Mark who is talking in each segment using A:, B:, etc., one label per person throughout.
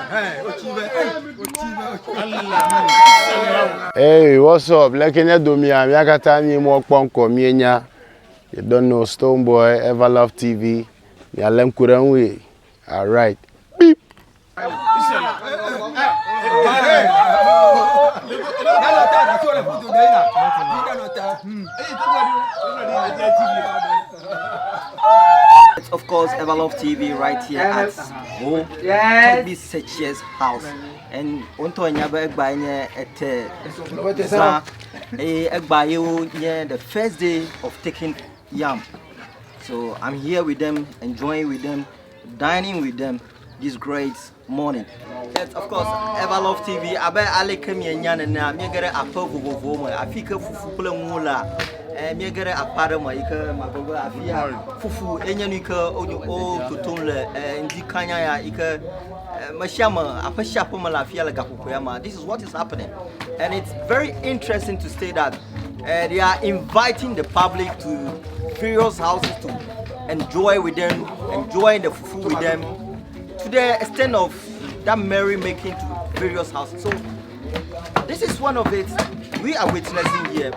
A: Hey, what's up? Leke nye domia, mía katã míemɔ kpɔ ŋkɔ míenya. You don't know Stone Boy, Everlove TV. Mialé ŋku ɖe ŋu ye. Alright. Beep.
B: It's of course Everlove TV right here at Ho Togbi Sechies house. And wontɔ nya be egba nye ete zã eye egba yewo nye the first day of taking yam. So I'm here with them, enjoying with them, dining with them this great morning. Yes, of course, Everlove TV, abe aleke mienya nenea, míege ɖe aƒe vovovowo me, afi ke fufu kple nuwo lea, eh, míege ɖe aƒe aɖe me yi ke magblɔ be afia fufu enye nu yi ke wototom le eh, ŋdi kanya ya yi ke eh, me sia me, aƒe sia aƒe me le afia le gaƒoƒo ya me. This is what is happening. And it's very interesting to say that they are inviting the public to various houses to enjoy with them, enjoying the fufu with them, to the extent of that merry making to various houses. So this is one of it we are witnessing here.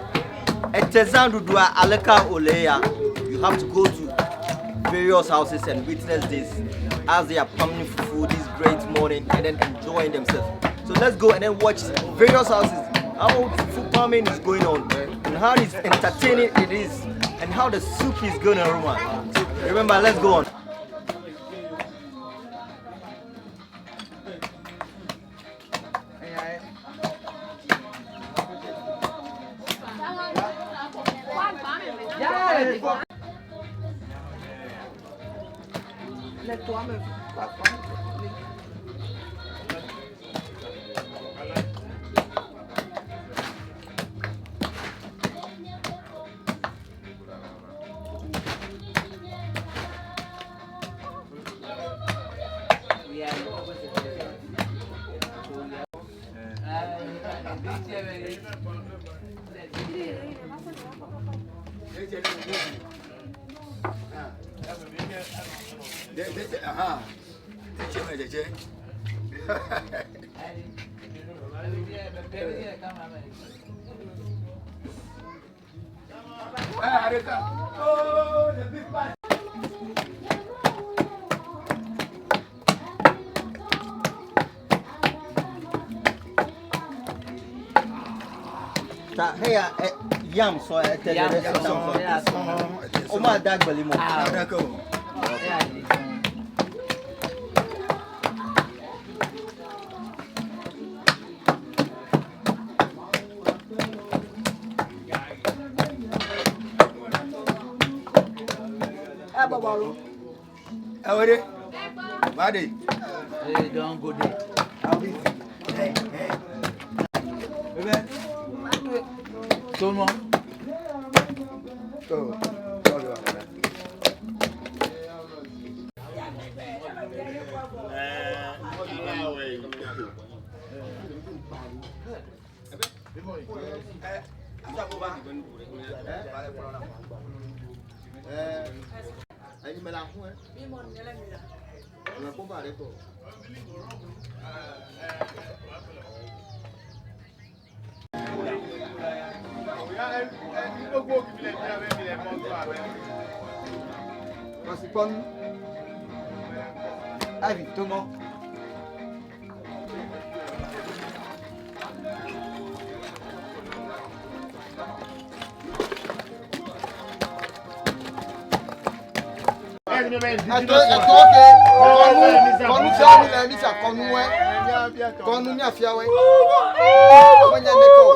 B: Etezan Dudua Aleka Oleya. You have to go to various houses and witness this as they are pumping fufu this great morning and then enjoying themselves. So let's go and then watch various houses how fufu pumping is going on and how it's entertaining it is and how the soup is going to run. So remember, let's go on. Ta heya yam sɔ ete ɖe sɔ sɔ. O ma da gbeli mo.
C: Ewere. Bade.
D: Hey, don't go there.
C: Hey, hey. Bebe.
D: Tomo.
C: Oh.
B: Avi, Tomo.
E: Ɛtɔ ɛtɔ ke kɔnu kɔnu fia mi le mi fia kɔnu wɛ kɔnu mi afia wɛ menye ne ke o.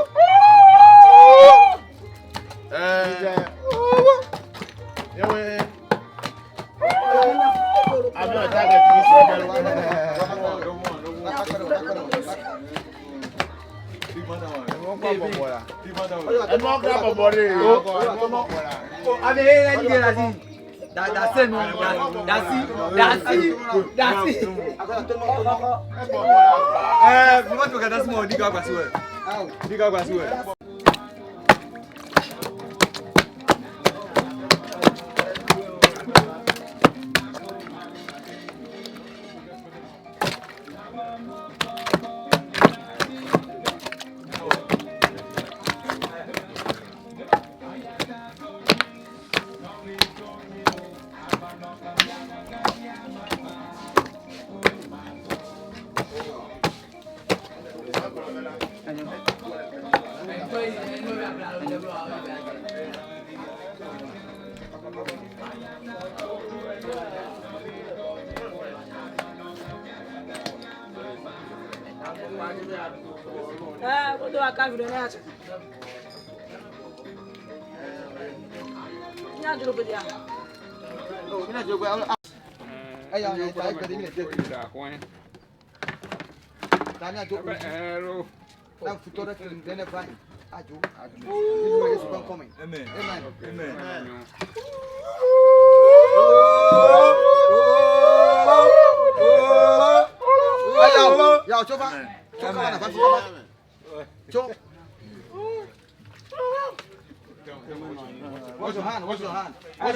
E: Wash your hand, wash your hand.
A: Make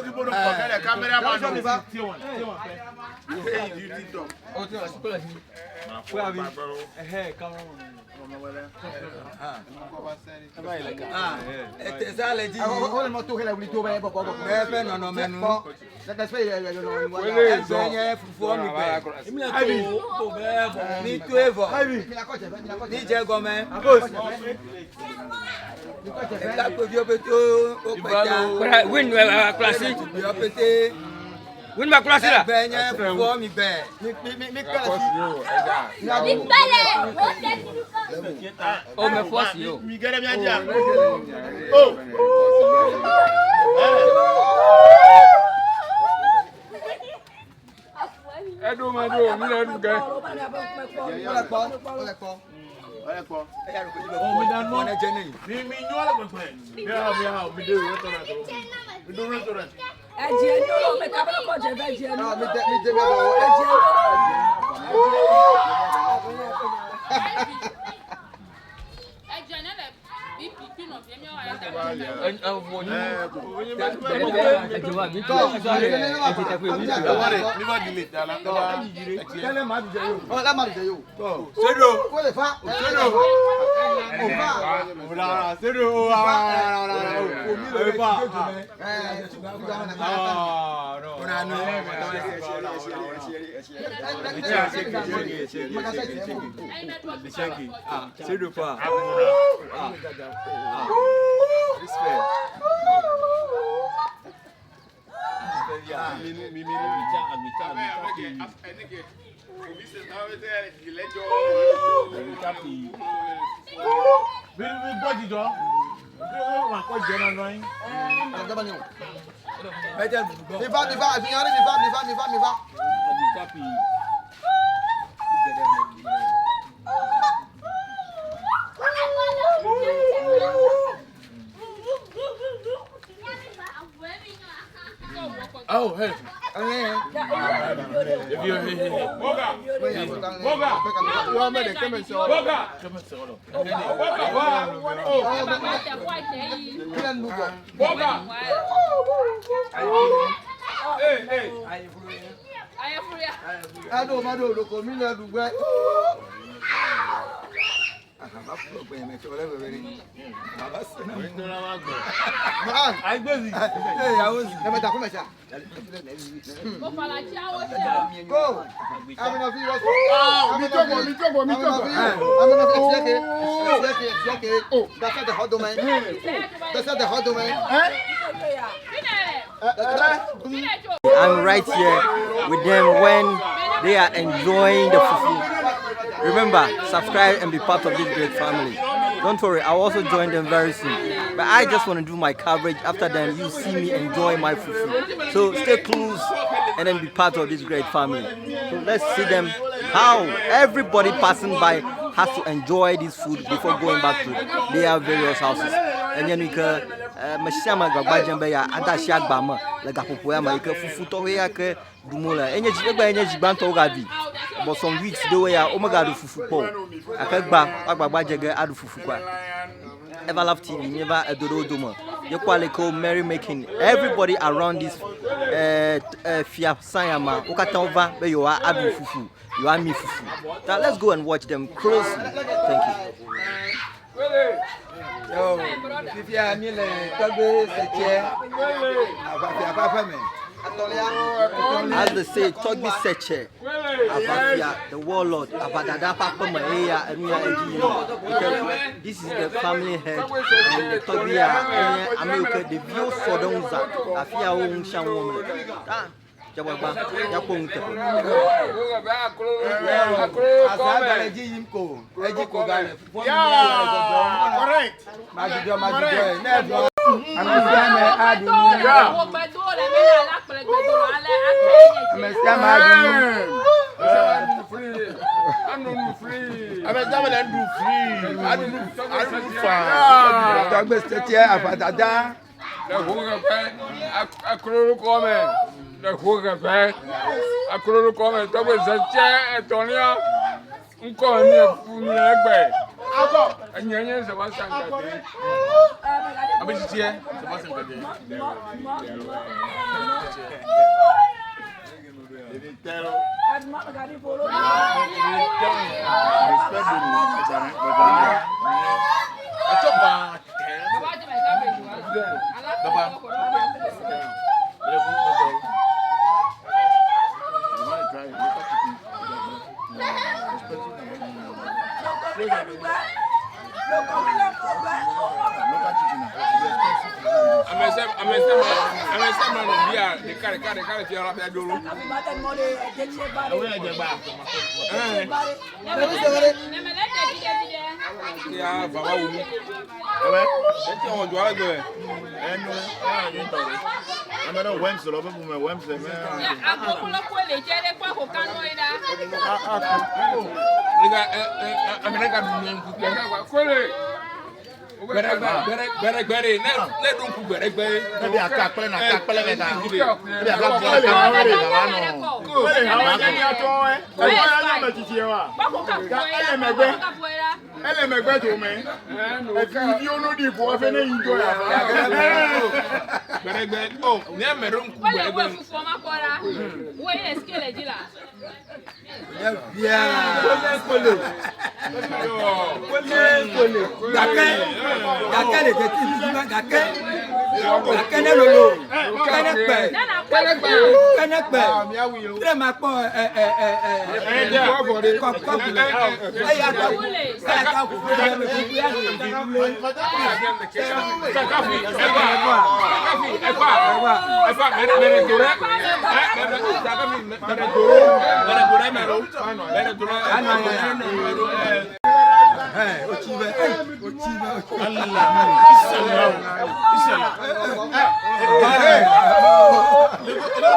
A: people don't forget the cameraman.
C: Eƒe nɔnɔme nu. Egbe nye fufuɔ mi gbe. Mi toe vɔ. Mi dze gɔme. Ɖekakpuiviwo pete wokpe ta.
D: Win klasi.
C: Ɖetugbiwo pete.
D: Win ma klasi la.
C: Egbe nye fufuɔ mi gbe. Mi kpe le fi.
D: O me fɔsi o.
A: Mi gɛrɛ mi aja. Oh.
F: Eɖo ma ɖo mi le ɖu ge.
A: Mi mi nyɔ le gbɛgbɛ. Mi ha mi ha mi de restaurant. Mi do restaurant. Mi va di le da la. Mi mi gbɔ dzidzɔ. Mi ma kɔ jɛ na nɔ anyi. Oh, hey. If you hey hey hey. Boga. Boga. Boga. Boga. Hey hey. Agbezi.
B: I'm right here with them when they are enjoying the fufu. Remember, subscribe and be part of this great family. Don't worry, I'll also join them very soon. But I just want to do my coverage. After then, you see me enjoy my fufu. So stay close and then be part of this great family. So let's see them how everybody passing by has to enjoy this food before going back to their various houses. And then we can mesia me gbagba dzem be ya ada asi agba me le gaƒoƒo ya me yi ke fufutɔwoe ya ke ɖum wole. Enye dzi egbe enye dzi gbãtɔ wogaɖui. But some weeks ɖewoe ya womegaɖu fufu kpɔ o. Gake gbã woagbagba dze ge aɖu fufu kɔa. Everlove TV míeva edo ɖe wo dome. Yekpɔ ale ke wo merry making. Everybody around this eh, eh, fiasã ya ma, wo katã wova be yewoa aɖu fufu, yewoa mi fufu. Ta let's go and watch them closely. Thank you.
C: Yo, fifia mi le tɔgbe setse aʋafia ƒe aƒe me.
B: As they say, Togbi Seche, Avafia, the warlord, Avadada ƒe aƒe me eya enu ya edzi yim. Because this is the family head and the Togbi ya enye ame yiwo ke ɖeviwo sɔ ɖe ŋu zã afi ya wo ŋu sia ŋu wɔm le. Ah, Dzegbagba, míakpɔ nuteƒe.
C: Azã gale dzi yim ko, edzi ko gale.
F: Correct.
C: Madzudzɔ madzudzɔ ne evɔ. Ame sia ame aɖu nu. Ame sia ame aɖu nu.
A: Ame sia ame le nu free. Aɖu nu aɖu nu faa.
C: Tɔgbe setse aʋadada.
F: Le ʋuʋeƒe aklolukɔme le ʋuʋeƒe aklolukɔme tɔgbe zetse etɔ̃lia ŋkɔ mi fu mi egbe enye nye Sebastian Gade abe tsitsiɛ Sebastian Gade. Ame sia ame nɔ bia ɖeka ɖeka ɖeka le fia la fia dzolo. Ya baba wu nu. Eti wɔn jɔ ale gbɛ.
G: Ɛnu ɛyà ní tɔ de. Ame ɖe wɛms lɔ bɛ bu mɛ wɛms mɛ.
F: Lega ɛ ɛ ame ɖe ka ɖu nu ŋku kpɔ. Kole. Gbɛrɛgbɛ gbɛrɛgbɛ de ne ne ɖo ŋku gbɛrɛgbɛ.
G: Ne bi aka kple na aka kple mɛ ta. Ne bi aka kple na aka kple mɛ ta.
F: Ele megbe dome. Eviviwo no ɖi ƒo efe ne yi do ya. Gbɛrɛgbɛ o ne ame ɖo ŋku gbɛrɛgbɛ.
C: Kole kole. Gake gake le teti vivi ma gake. Gake ne lolo. Kene kpɛ. Kene kpɛ. Tre ma kpɔ ɛ ɛ ɛ ɛ. Kɔpu le. Eya ta eya ta ƒu ɖe me ƒu ya
F: Sakafi ɛfa sakafi ɛfa ɛfa mɛrɛ dore mɛrɛ sakafi mɛrɛ dore mɛrɛ dore mɛrɛ mɛrɛ dore mɛrɛ dore.
C: Ɛ o tsi bɛ o tsi bɛ o tsi bɛ.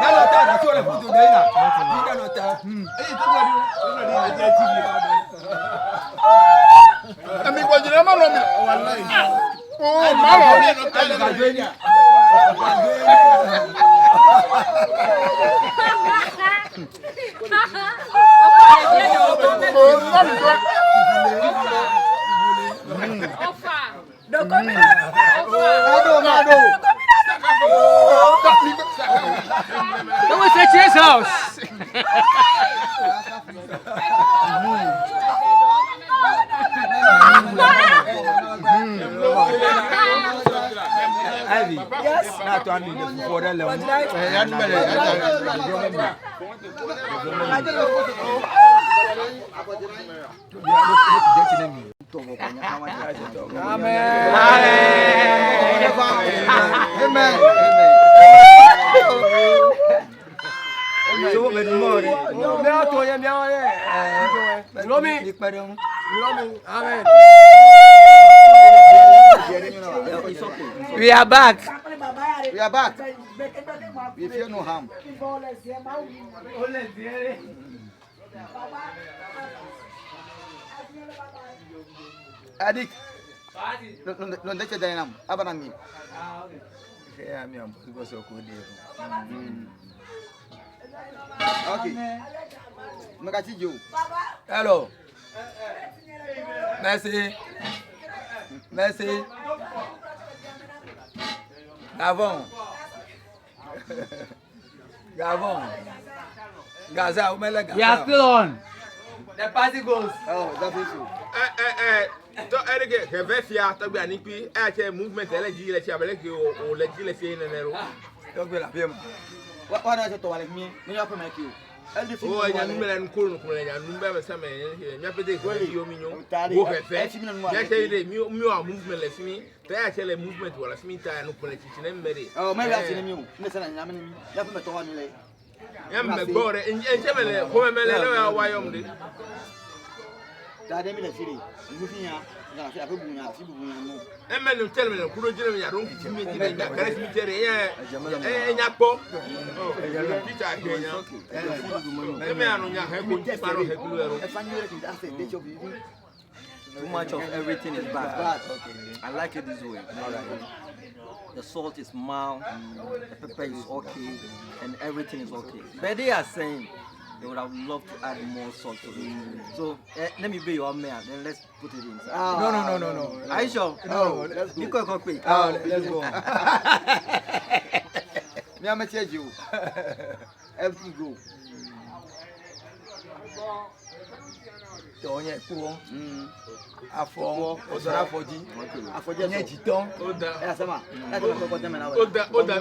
C: Nánà ta àdàtú ọ̀rẹ́ fún tòun náà. Nánà ta.
G: Emi gbɔdzi ma lɔ mi. O ma lɔ. O ma lɔ.
C: Mado mado.
D: That was Seche's house.
C: Ivy. N'a to ami le fufu ɖe le ŋu.
E: Amen.
C: So me nu mɔ ɖe. Mɛ to ye miawo ye. Lomi. Ni kpe ɖe ŋu.
D: Amen. We are back.
E: We are back. We fear no harm. Adik. Lo ndetse dayinam abana mi.
C: Eya mi bɔsibɔsi ko de.
E: Okay. Mekati jo.
C: Hello. Merci. Merci. Gavon. Gavon. Gaza, wo mele gaza.
D: We are still on. The party goes.
E: Oh, that is so.
F: Ɛ ɛ ɛ tɔ ɛrike hɛvɛ fia tɔgbe anikui eya tse movement ɛlɛ dzi le tsi abe leke o le dzi le fie nene ɖo.
C: Tɔgbe le afi ma.
B: Wa wa na tɔ wa le mie. Me ya ƒe me ki o. Eli fi.
F: O enya nu mele nu ko nu ko le nya nu be ame sia ame nye mía pete hɛvɛ yiwo mi nyo. Wo hɛvɛ. Mía tse yi ɖe mi mi wɔ movement le fi mi. Ta eya tse le movement wɔ le fi mi ta nu ko le tsitsi ne me ɖe.
E: Oh, me ya ti ne mi o. Ne se na nya me ne mi. Ya ƒe me tɔ wa mi le.
F: Nye me gbɔ ɖe ŋtse me le xɔme me le ne wa wa yɔm ɖe.
E: Ta ɖe mi le fi ɖe. Nu fi nya. Na fi aƒe bu nya, fi bu nya no.
F: Eme nu tse le me le ku ɖo dzi ne me nya ɖo ŋku mi dzi ne nya ke ɖe fi mi tse ɖe ye e nya kpɔ. Titsa he nya. Eme anu nya he ko ŋuti ma ɖo he kulu ɖo.
E: Efa nyuie ɖe ki ase de tsɔ vivi.
B: Too much of everything is bad.
E: Bad.
B: I like it this way. The salt is mild, the pepper is okay, and everything is okay. But they are saying they would have loved to add more salt to it. So let me be your man, then let's put it inside.
C: No, no, no, no, no.
B: Are you sure?
C: No,
E: let's go.
B: Nico Kokpe.
C: Ah, let's go.
E: Mi ame tse dzi o. Everything go.
C: Tɔ nye ku afɔ ozɔ ɖe afɔ dzi.
E: Afɔ dzi
C: Nye dzitɔ.
F: O da
E: Eya sema. Eya sema kɔkɔ tɛmɛ na
F: o da o da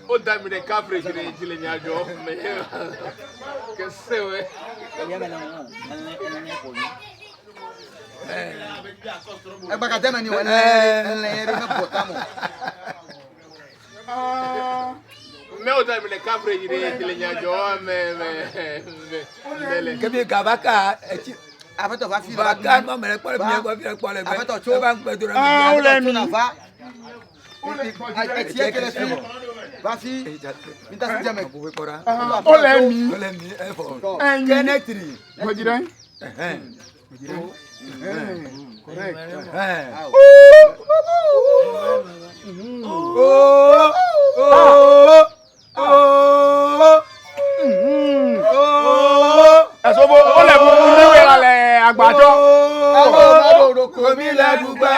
F: o da mi ɖe kafre dzi le dzi le nya dzɔ me ke se we.
E: Eya mɛ na ŋu. Ɛlɛ ɛlɛ nye kɔ ni. Egba ka tɛmɛ ni o. Ɛlɛ ɛlɛ yɛrɛ bɛ bɔ ta mɔ.
F: Me o da mi ɖe kafre dzi le dzi le nya dzɔ me me me me le.
C: Kebi gaba ka etsi.
E: Aƒetɔ va fi
C: Ba ka mɔ mɛ kpɔ le mia gbɔ fi le kpɔ le gbɛ.
E: Aƒetɔ tso.
C: Eva ŋgbɛ do ɖe
A: Ah,
C: mi.
A: wole mi.
E: na va. Etsi ke le fi. Va fi. Mi ta si dze me.
C: Abuwe kpɔ ɖa.
A: Wole mi.
C: Wole mi efɔ.
A: Enyi.
C: Kɛnɛtri.
A: Gbedzi ɖe.
C: Ɛhɛn.
A: Correct.
C: Ɛhɛn. Oh, oh, oh, oh.
A: Ẹ̀sọ́ bo ó lẹ̀ mú níwèé la lẹ̀ àgbàjọ.
C: Doko mi lẹ dùgbẹ́.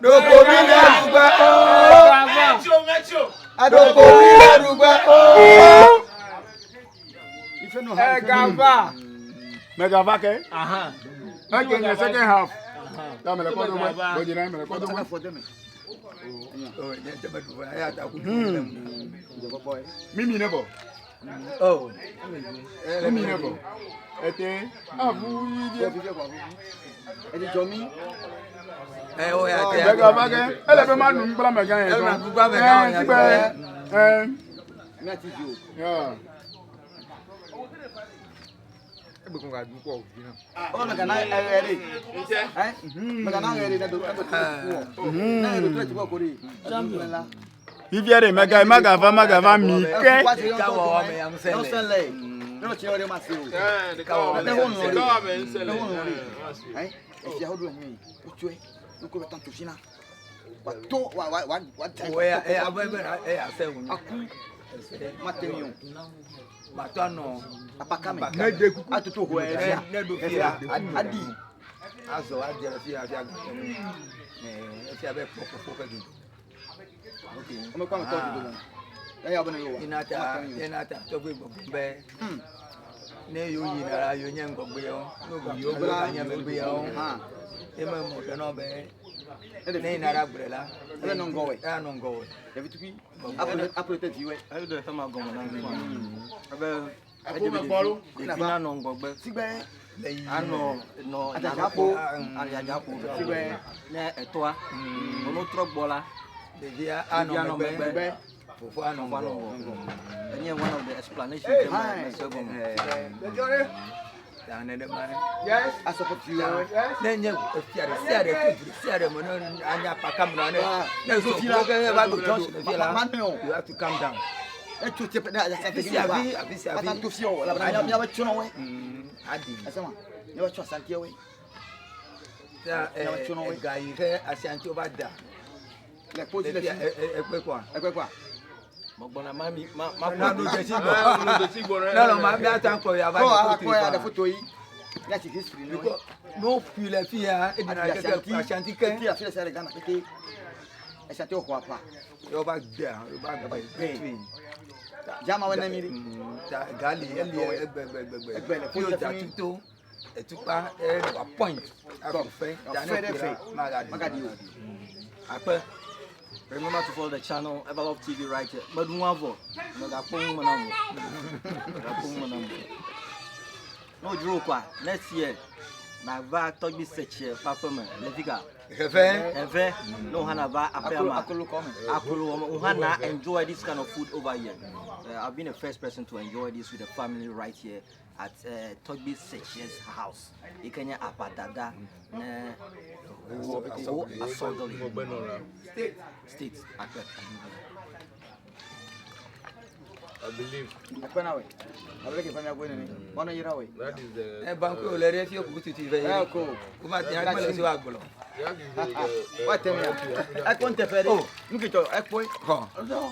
C: Doko mi lẹ dùgbẹ́. Doko mi lẹ dùgbẹ́.
D: Gava.
A: Mẹ̀gàfà kẹ́. Ẹ kẹ́ ní second half. Tá mẹ̀lẹ̀ kọ́ tó mẹ́. Gbedzi ɖe mẹ̀lẹ̀ kọ́ tó mẹ́. Mímì ne bọ̀. Mímì ne bọ̀. Ẹ̀tẹ̀ àbú yíyẹ.
E: Ɛdi jɔ mi.
A: Mẹ̀gàfà kẹ́. Ẹ lè fẹ́ má nù ńgbà mẹ̀gà yẹn
C: Ẹ
A: sọ.
C: má nù ńgbà mẹ̀gà yẹn
A: Ẹ sígbẹ́. Ẹ.
E: Mi ati di o.
A: Yeah.
E: Ɔ mɛ kana ɛyɛ de.
F: Ŋtsɛ.
E: Ɛ mɛ kana ɛyɛ de ne do ne do tu wɔ. Ne do tu wɔ ko de.
A: Fífíẹ́ rẹ̀ mẹ̀gà mẹ̀gàfà mẹ̀gàfà mi kẹ́.
E: Yɔsɛlɛ. Yɔrɔ tiɲɛ yɛrɛ ma se o.
F: Ɛ ɖeka wɔ me ɖeka wɔ me ŋsɛ le.
E: Ɛ efi awo do ɛnyɛ o tue o ko bɛ tan tosi na. Wa to wa wa wa wa da. Aku ma te mi o. Apaka mɛ. Atoto hɔ ɛfia. Ɛfia adi.
C: Azɔ adi le fi afi agbe efi abe kpɔ kpɔ ƒe dodo.
E: Ɔmɛ kɔ ame tɔ dodo mɛ. Eya bɛ ne ye wa.
C: Ina ta ina ta tɔgbe gbɔgbɔ bɛ ne yewo yina la yewo nye ŋgɔgbe yawo ne wo gba nye megbe yawo eme mɔ ɖe nɔ bɛ ne yina ɖe agble la
E: Ele nɔ ŋgɔwɛ.
C: eya nɔ ŋgɔwɛ.
E: Ɖevi tukui. Apre tɛ vi wɛ.
B: Eyo de fɛn ma gɔmɔ na mi. Ebe
F: Ɛkó me gbɔ lo.
B: ɖevi na nɔ ŋgɔgbe.
E: Sigbe.
B: Anɔ nɔ
E: Adzadzakpo.
B: Adzadzakpo.
E: Sigbe.
B: Ne etɔa, ɔno trɔ gbɔ la,
C: Ɖevia
B: ɖevia
C: anɔ
B: nɔ
C: megbe
B: megbe.
C: fofoa anɔ
B: Fofoa nɔ
C: ŋgɔ.
B: ŋgɔ. Enye one of the explanation ke me me se gɔme.
C: Ta nenema.
E: Asɔfɔ vi wɛ.
C: Ne nye efia ɖe sia ɖe to du ɖe sia ɖe me ne anya paka me na ne ne zo fi la ke va do junction le fi la
E: Ma ne o.
C: you have to calm down.
E: E tso tie ne asante
C: Afi sia afi afi sia afi.
E: Atan to fi o. Labana mia bɛ tso wɛ.
C: Adi.
E: Ɛsɛ ma. Mia bɛ tso asante wɛ.
C: Ta ɛ ega yi ke asiantiwo va da.
E: Le kpo dzi le
C: Efia
E: fi.
C: ekpe kɔa.
E: Ekpe kɔa.
B: Mɔgbɔna ma mi ma ma
C: Na do dzesi
F: Ɛ
C: gbɔ.
F: nu desi gbɔ ɖe.
C: Ne lɔ ma mi ata ŋkɔ ya va
E: Kɔ
C: de
E: akɔ
C: foto
E: ya
C: yi
E: ɖe
C: kɔa.
E: foto yi. Mia tsi history ne wɛ.
C: Because n'o fui le fi ya edina keke asianti ke.
E: Ti afi le sia le Ghana pete. Esia te xɔ aƒa.
C: Yɔ va gbea, yɔ va gbe
E: gbe. Jama wɔ ne mi ɖi.
C: Ta gali eli egbe egbe egbe egbe.
E: Egbe le
C: Fi o da
E: fi.
C: tuto. Etukpa e wa point. Akɔ fɛ.
E: Wa fɛ ɖe fɛ.
C: Magadi.
E: Magadi o.
C: Akpe.
B: Remember to follow the channel Everlove TV right here. Meɖu nua vɔ. Megakpɔ nu me na mo. Megakpɔ nu me na mo. Ne wòdzro koa, next year nava tɔgbi Setsie ƒe aƒe me le fika.
C: Hefe.
B: Eve, no hana va aƒea
E: Akolo
B: ma.
E: akolo kɔme.
B: Akolo, Ohana enjoy this kind of food over here. I've been the first person to enjoy this with the family right here at Togbi Sechie's house. Ikenya Apadada ne Ho Asogli
C: State.
B: State. Akpe.
F: I believe
E: Akpɛ na wɛ. Abe ke fɛn mi nene. Wɔnɔ yira wɛ.
F: that is the.
C: Ɛ banku o le ɖe fi o kutu ti fɛ
E: Ɛ
C: ye.
E: ko.
C: O ma te akpɛ le si wa gblɔ.
F: That is the.
E: Wa tɛmɛ ya. Ɛkpɔ ntɛ fɛ de.
C: Oh.
E: Nukitɔ ɛkpɔe.
C: Xɔ.